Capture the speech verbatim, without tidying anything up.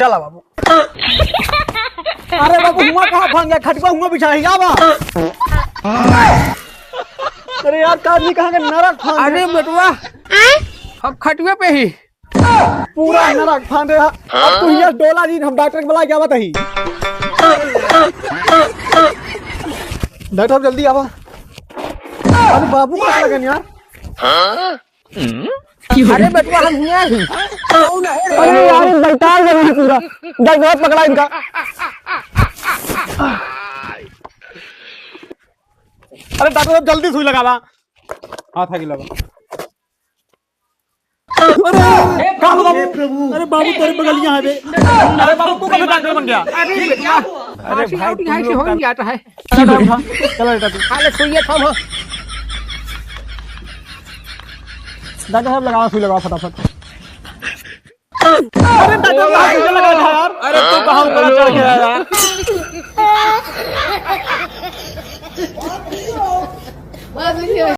चला बाबू। अरे बाबू, हुआँ कहाँ फांद गया? खटिया हुआँ बिछा ही, आवा। अरे यार, का आदमी कहाँ के नरक फांद गया? अरे बेटवा, हम खटिया पे ही। पूरा नरक फांद गया। अब तू यहाँ डोला जी, हम डॉक्टर के बुला के आवत ही। डॉक्टर साहब, जल्दी आवा। अरे बाबू, का लगन यार? अरे बेटवा, हम हियाँ ही। अरे यार, ये बलताल जरूर पूरा। डॉक्टर साहब, पकड़ा इनका। अरे डॉक्टर साहब, जल्दी सुई लगावा। हाथ आगे लगा। अरे, का हो बाबू? हे प्रभु। अरे बाबू, तोरे बगलिया है बे। अरे बाबू, तू कब डॉक्टर बन गया? अरे बेटवा, अरे भाई, तुम लोग हो गया है। चला बेटा, उठा। चला बेटा तू। अरे सुइया थाम, हाँ। डॉक्टर साहब, लगावा, सुई लगावा फटाफट। अरे डॉक्टर साहब, सुई लगा दे यार। अरे तू कहाँ ऊपर चढ़ गया यार?